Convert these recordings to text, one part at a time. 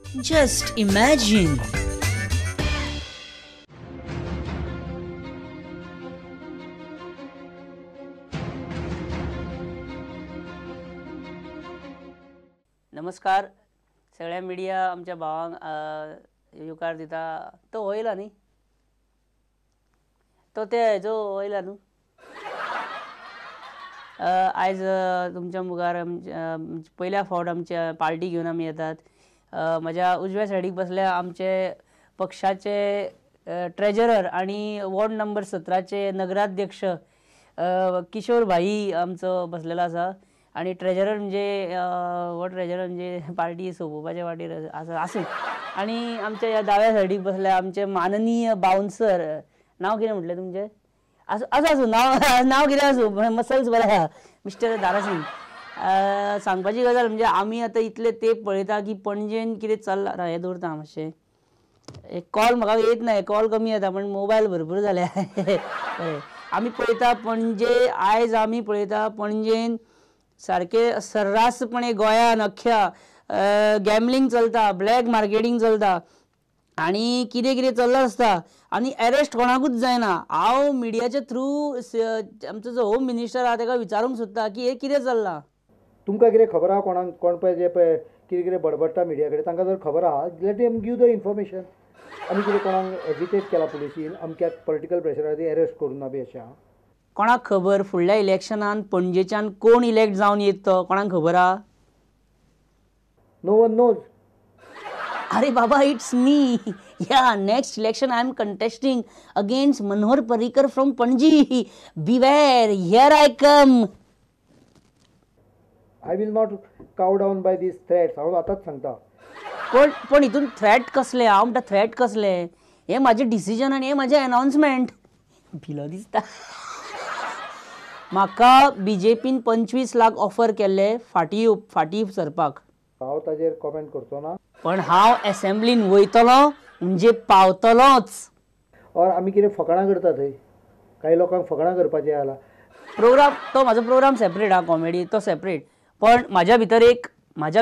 Just imagine. नमस्कार सगळ्या media आमच्या भावांक येवकार दिता. तो वयला न्ही, तो ते हेजो वयला न्हू. आयज तुमच्या मुखार पयल्या फावट आमच्या पार्टी घेवन आमी येतात. म्हज्या उजव्या सायडीक बसल्या आमचे पक्षाचे ट्रेजरर आनी वॉर्ड नंबर 17चे नगराध्यक्ष किशोर भाई आमचो बसलेलो आसा. आनी ट्रेजरर म्हणजे हो ट्रेजरर म्हणजे पार्टी सोंपोवपाच्या वाटेर आसा आसूं. आनी आमच्या ह्या दाव्या सायडीक बसल्या आमचे माननीय बाउन्सर, नांव कितें म्हटलें तुमचें? आसूं आसूं आसूं, नांव नांव कितें आसूं, मसल्स बरे आहा, मिस्टर दारासिंग. सांगपाची गजाल म्हणजे आमी आतां इतले तेंप पळयता की पणजेन कितें चल्लां. हें दवरता मातशें, एक कॉल म्हाका येत ना, कॉल कमी येता पण मोबायल भरपूर जाल्या. बरें, आमी पळयता पणजे, आयज आमी पळयता पणजेन सारकें सर्रासपणे गोंयान अख्ख्या गॅमलींग चलता, ब्लॅक मार्केटींग चलता आनी कितें कितें चल्लां आसता आनी एरेस्ट कोणाकूच जायना. हांव मिडियाच्या थ्रू आमचो जो होम मिनिस्टर आहा ताका विचारूंक सोदता की हें कितें चल्लां. तुमकां कितें खबर आहा? कोणाक कोण पळय जे पळय कितें कितें बडबडटा मिडिया कडेन, तांकां जर खबर आहा let them give the information. आमी कितें कोणाक एजिटेट केला पुलिसीन अमक्याक पॉलिटिकल प्रेशराचेर एरेस्ट करूं ना बी अशें आहा? कोणाक खबर फुडल्या इलेक्शनान पणजेच्यान कोण इलेक्ट जावन येत तो कोणाक खबर आहा? No one knows. अरे बाबा, it's me. Yeah next election I am contesting against Manohar Parrikar from Panaji. Beware, here I come. I will not cow down by these threats. हांव आतांच सांगता. पण पण हितून थ्रेट कसले? हांव म्हणटा थ्रेट कसले? हें म्हाजें डिसिजन आनी हें म्हाजें अनावन्समेंट. भिलो दिसता. म्हाका बीजेपीन 25 लाख ऑफर केल्ले फाटीं फाटीं सरपाक. हांव ताजेर कॉमेंट करचो ना. पण हांव एसेंब्लीन वयतलो म्हणजे पावतलोच. और आमी कितें फकाणां करता थंय, कांय लोकांक फकाणां करपाचें जाला. प्रोग्राम तो म्हाजो प्रोग्राम सेपरेट आहा, कॉमेडी तो सेपरेट. पण म्हाज्या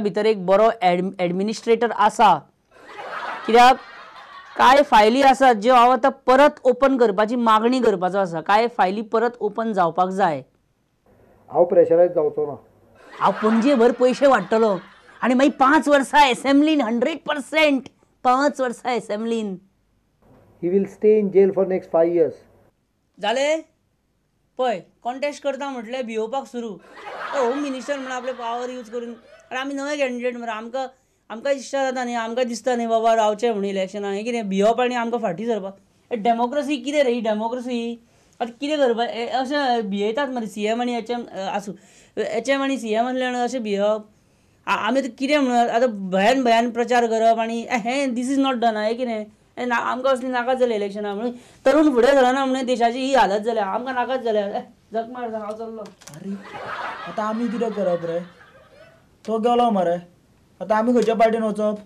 भितर एक बरो एडमिनिस्ट्रेटर आसा. कित्याक कांय फायली आसात ज्यो हांव आतां परत ओपन करपाची मागणी करपाचो आसा. कांय फायली परत ओपन जावपाक जाय. हांव प्रेशरायज जावचो ना. हांव पणजे भर पयशे वाडटलो आनी मागीर 5 वर्सां एसेंब्लीन 100% 5 वर्सां एसेंब्लीन. He will stay in jail for next 5 years. जालें पळय, कॉन्टेस्ट करता म्हटलें भियोवपाक सुरू. होम मिनिस्टर म्हणून आपले पावर यूज करून, आनी आमी नवे कॅन्डिडेट मरे, आमकां आमकां इश्टा जाता न्ही, आमकां दिसता न्ही बाबा रावचें म्हणून इलेक्शनाक. हें कितें भियोवप आनी आमकां फाटीं सरपाक. डेमोक्रेसी कितें रे ही डेमोक्रेसी? आतां कितें करपाक अशें भियेतात मरे सी एम आनी एच एम. आसूं, एच एम आनी सी एम आसले म्हणून अशें भियोवप. आमी आतां कितें म्हणून आतां भयान भयान प्रचार करप आनी हें दीस is not done. हें कितें आमकां असली नाकाच जालें इलेक्शनाक म्हणून तरुण फुडें सरना म्हणून देशाची ही हालत जाल्या. आमकां नाकाच जाल्या. जग मार, हांव चल्लो. अरे आतां आमी कितें करप रे? तो गेलो मरे, आतां आमी खंयच्या पार्टीन वचप?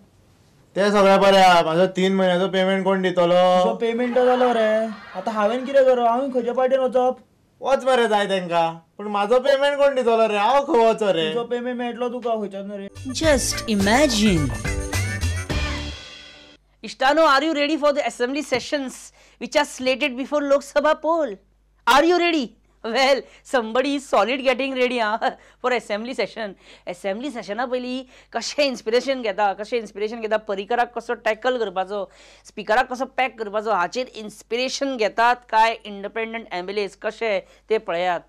तें सगळें बरें आहा, म्हाजो 3 म्हयन्याचो पेमेंट कोण दितलो? तुजो पेमेंट जालो रे, आतां हांवें कितें करप? हांवें खंयच्या पार्टीन वचप? वच मरे जाय तेंकां, पूण म्हाजो पेमेंट कोण दितलो रे? हांव खंय वचो रे? तुजो पेमेंट मेळटलो तुका खंयच्यान रे. Just imagine. इश्टानो, are you ready for the assembly sessions which are slated before Lok Sabha poll? Are you ready? Well, somebody is solid getting ready for assembly session. Assembly सेशना पयलीं कशें इन्स्पिरेशन घेता, कशें inspiration घेता, परिकराक कसो tackle करपाचो, स्पिकराक कसो pack करपाचो, हाचेर इन्स्पिरेशन घेतात काय इंडिपेंडंट एम एल एज कशे ते पळयात.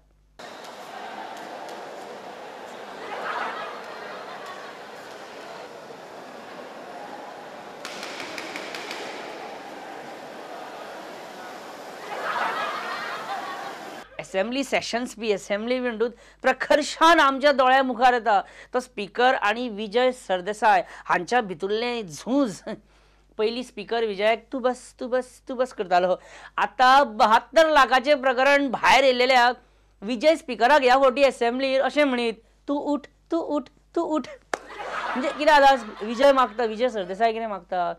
असेंब्ली सेशन्स बी असेंब्ली म्हणटूच प्रकर्षान आमच्या दोळ्या मुखार येता तो स्पीकर आनी विजय सरदेसाय हांच्या भितुल्लें झूज. पयलीं स्पीकर विजयाक तूं बस तूं बस तूं बस करतालो. आतां 72 लाखाचें प्रकरण भायर येयलेल्याक विजय स्पिकराक ह्या फावटी असेंब्लीर अशें म्हणीत तूं उठ तूं उठ तूं उठ. म्हणजे कितें जाता, विजय मागता, विजय सरदेसाय कितें मागता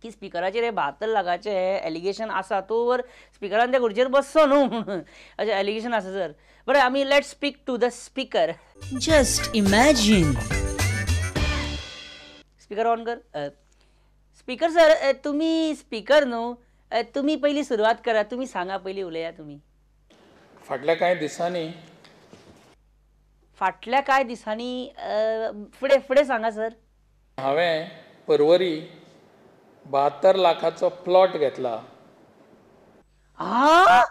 की स्पिकराचेर हे 72 लाखाचे एलिगेशन आसा तोवर स्पिकरान त्या खुर्चेर बसचो न्हू म्हणून अशें एलिगेशन आसा सर. बरें, आमी let's speak to the speaker. Just imagine. Speaker on कर. स्पीकर सर, तुमी स्पीकर न्हू, तुमी पयलीं सुरवात करा, तुमी सांगा पयलीं, उलया तुमी. फाटल्या कांय दिसांनी, फाटल्या कांय दिसांनी, फुडें फुडें सांगा सर. हांवें परवरी 72 लाखाचो प्लॉट घेतला. आ,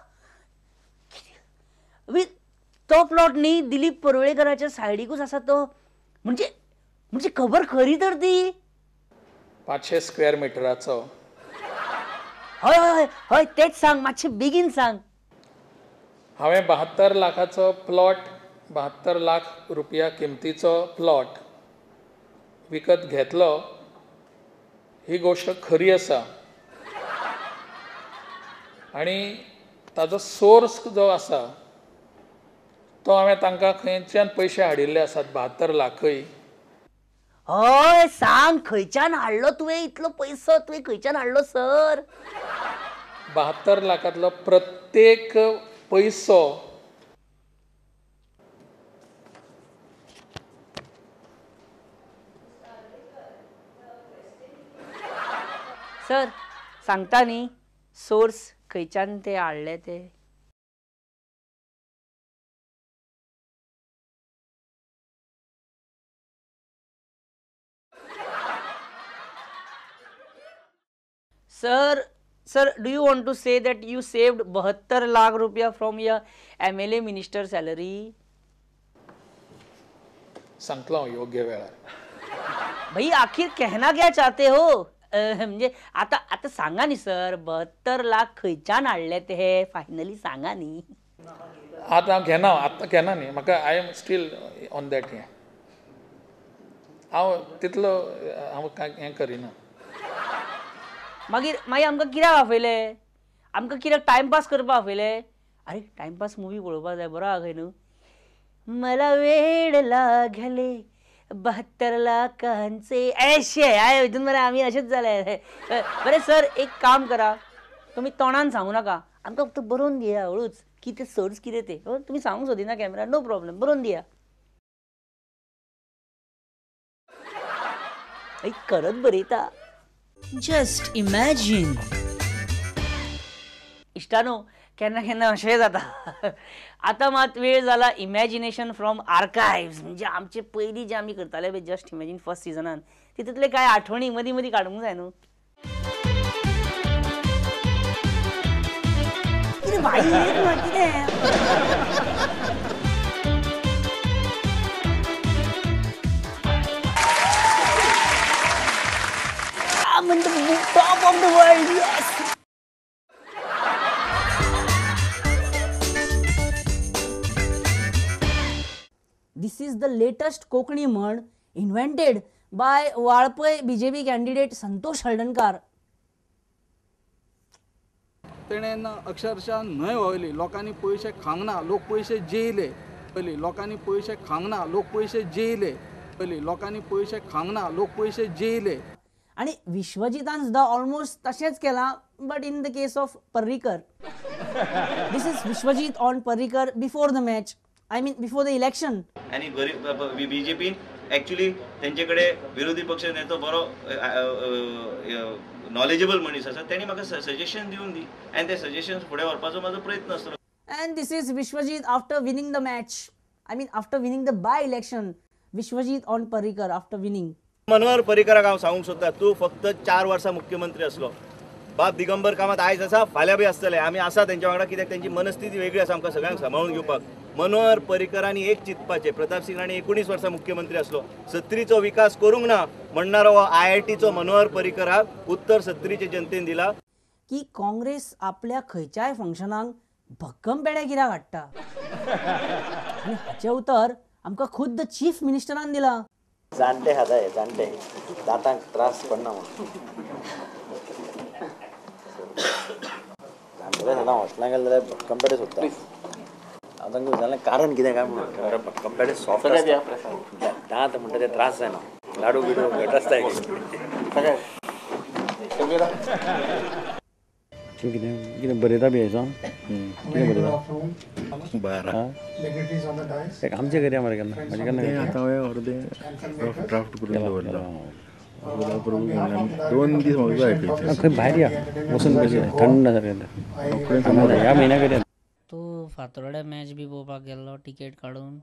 तो प्लॉट न्ही दिलीप परुळेकराच्या सायडीकूच आसा तो, म्हणजे म्हणजे खबर खरी तर ती. 500 स्क्वेअर मिटराचो. हय हय हय, तेच सांग, मातशें बेगीन सांग. हांवें 72 लाखाचो प्लॉट, 72 लाख रुपया किमतीचो प्लॉट विकत घेतलो, ही गोश्ट खरी आसा. आनी ताजो सोर्स जो आसा तो हांवें तांकां खंयच्यान पयशे हाडिल्ले आसात 72 लाखय. हय सांग, खंयच्यान हाडलो तुवें इतलो पयसो, तुवें खंयच्यान हाडलो सर? 72 लाखांतलो प्रत्येक पयसो सर सांगता न्ही सोर्स खंयच्यान ते हाडले ते? Sir, sir, do you want to say that you saved 72 lakh rupiya from your MLA minister salary? सांगतलो हांव योग्य वेळार. भाई आखिर कहना क्या चाहते हो? म्हणजे आता आता सांगा न्ही सर, 72 लाख खंयच्यान हाडले ते फायनली सांगा न्ही. आतां हांव घेना, आतां घेना न्ही, म्हाका I am still on that. हें हांव तितलो हांव कांय हें करिना. मागीर मागीर आमकां कित्याक आपयले? आमकां कित्याक टायमपास करपाक आपयले? अरे टायमपास मुवी पळोवपाक जाय, बरो आहा खंय न्हू. मला वेड लागले 72 लाखांचे अशे I हितून मरे आमी अशेंच जाले. बरें सर, एक काम करा, तुमी तोंडान सांगू नाका, आमकां फक्त बरोवन दिया हळूच कितें सोर्स कितें ते. तुमी सांगूंक सोदिना कॅमेरा, नो प्रॉब्लम, बरोवन दिया. करत बरयता. Just imagine. इश्टानो, केन्ना केन्ना अशें जाता. आतां मात वेळ जाला इमॅजिनेशन फ्रॉम आर्कायव्स, म्हणजे आमचे पयलीं जे आमी करताले पळय जस्ट इमॅजीन फर्स्ट सिजनान, तितूंतले कांय आठवणी मदीं मदीं काडूंक जाय न्हू. कितें बाई कितें I'm in the top of the world, yes! This is the latest Konkani म्हण invented by Valpoi BJP candidate Santosh Haldankar. तेणेन अक्षरशः न्हंय व्हांवयली, लोकांनी पयशे खावंक ना, लोक पयशे जेयले. पयली लोकांनी पयशे खावंक ना, लोक पयशे जेयले. पयली लोकांनी पयशे खावंक ना, लोक पयशे जेयले. आनी विश्वजितान सुद्दां ऑलमोस्ट तशेंच केलां, but in the case of Parrikar. This is Vishwajit on Parrikar before the match, I mean before the election. आनी बीजेपीन एक्चुअली तेंचे कडेन विरोधी पक्ष नेतो बरो नॉलेजेबल मनीस आसा, तेणी म्हाका सजेशन दिवन दी आनी ते सजेशन फुडें व्हरपाचो म्हाजो प्रयत्न आसतलो. And this is Vishwajit after winning the match, I mean after winning the by election. Vishwajit on Parrikar after winning. Manohar पर्रीकराक हांव सांगूंक सोदता, तूं फक्त 4 वर्सां मुख्यमंत्री आसलो. बाब दिगंबर कामत आयज आसा, फाल्यां बी आसतले, आमी आसा तेंच्या वांगडा, कित्याक तेंची मनस्थिती वेगळी आसा, आमकां सगळ्यांक सांबाळून घेवपाक. मनोहर पर्रीकरांनी एक चिंतपाचें, प्रताप सिंग राणे 19 वर्सां मुख्यमंत्री आसलो, सत्तरीचो विकास करूंक ना म्हणणारो हो IITचो मनोहर पर्रीकराक उत्तर सत्तरीचे जनतेन दिला. की काँग्रेस आपल्या खंयच्याय फंक्शनाक भक्कम पेडे कित्याक हाडटा? आनी हाचें उतर आमकां खुद्द चीफ मिनिस्टरान दिलां. जाणटे खाताय, जाणटे दातांक त्रास पडना म्हणून जाणटे सदां हॉस्टेलांत गेले जाल्यार भक्कम पेडे सोदता. हांव तांकां विचारलें कारण कितें काय म्हणून, भक्कम पेडे सॉफ्ट आसता, दांत म्हणटा ते त्रास जायना, लाडू बिडू घट आसता. कितें कितें बरयता बी हेचो कितें बरयता? बारा आमचे करया मरे केन्ना, म्हाजे केन्ना आतां हांवें अर्दे ड्राफ्ट करून दवरला. दोन दीस म्हाका जाय खंय भायर या वचून थंड सारकें ह्या म्हयन्या कडेन. तूं फातोड्ड्या मॅच बी पळोवपाक गेल्लो टिकेट काडून?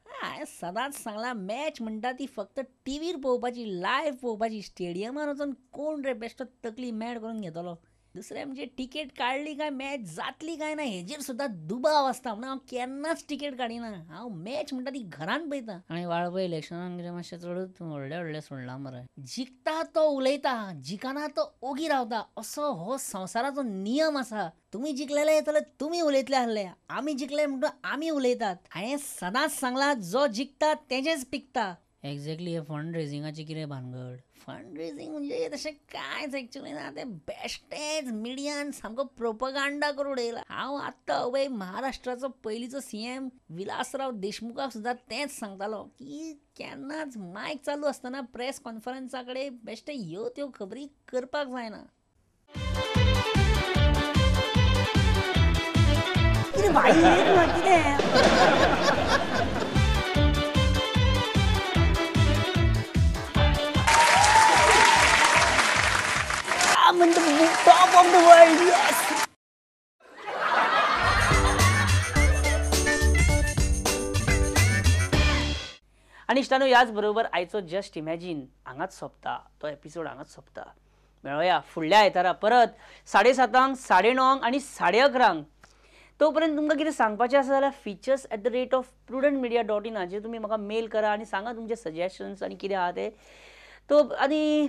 हांवें सदांच सांगलां मॅच म्हणटा ती फक्त टिवीर पळोवपाची, लायव्ह पळोवपाची. स्टेडियमान वचून कोण रे बेश्टो तकली मॅड करून घेतलो. दुसरें म्हणजे टिकेट काडली काय मॅच जातली काय ना हेजेर सुद्दां दुबाव आसता, म्हणून हांव केन्नाच टिकेट काडिना. हांव मॅच म्हणटा ती घरान पळयता. आनी वाळपय इलेक्शनान कितें मातशें चडूच व्हडलें व्हडलें सोडलां मरे. जिखता तो उलयता, जिखना तो ओगी रावता, असो हो संवसाराचो नियम आसा. तुमी जिखलेले जाल्यार तुमी उलयतले आसले, आमी जिखले म्हणटूच आमी उलयतात. हांवें सदांच सांगलां जो जिखता तेजेंच पिकता. एक्झॅक्टली हे फंड रेजिंगाची कितें भानगड? फंड रेजिंग म्हणजे तशें कांयच एक्चुअली ना, तें बेश्टेंच मिडियान सामको प्रोपगांडा करून उडयला. हांव आत्तां अवय महाराष्ट्राचो पयलींचो सीएम विलासराव देशमुखाक सुद्दां तेंच सांगतालो की केन्नाच मायक चालू आसतना प्रेस कॉन्फरन्सा कडेन बेश्टे ह्यो त्यो खबरी करपाक जायना. कितें भाई कितें I'm in the top of the world, yes! आनी इश्टानो ह्याच बरोबर आयचो जस्ट इमॅजीन हांगाच सोंपता, तो एपिसोड हांगाच सोंपता. मेळोया फुडल्या आयतारा परत 7:30, 9:30 आनी 11:30. तो पर्यंत तुमकां कितें सांगपाचें आसा जाल्यार features@prudentmedia.in हाचेर तुमी म्हाका मेल करा आनी सांगा तुमचे सजेशन्स आनी कितें आहा तें. तो आनी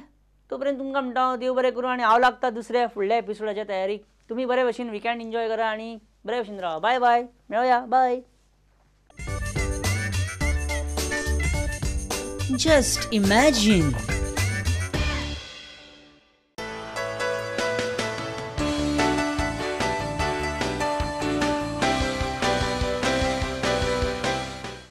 तोपर्यंत तुमकां म्हणटा हांव देव बरें करूं आनी हांव लागता दुसऱ्या फुडल्या एपिसोडाच्या तयारीक. तुमी बरे भशेन विकेंड एन्जॉय करा आनी बरे भशेन रावा. बाय बाय, मेळोया, बाय. Just imagine.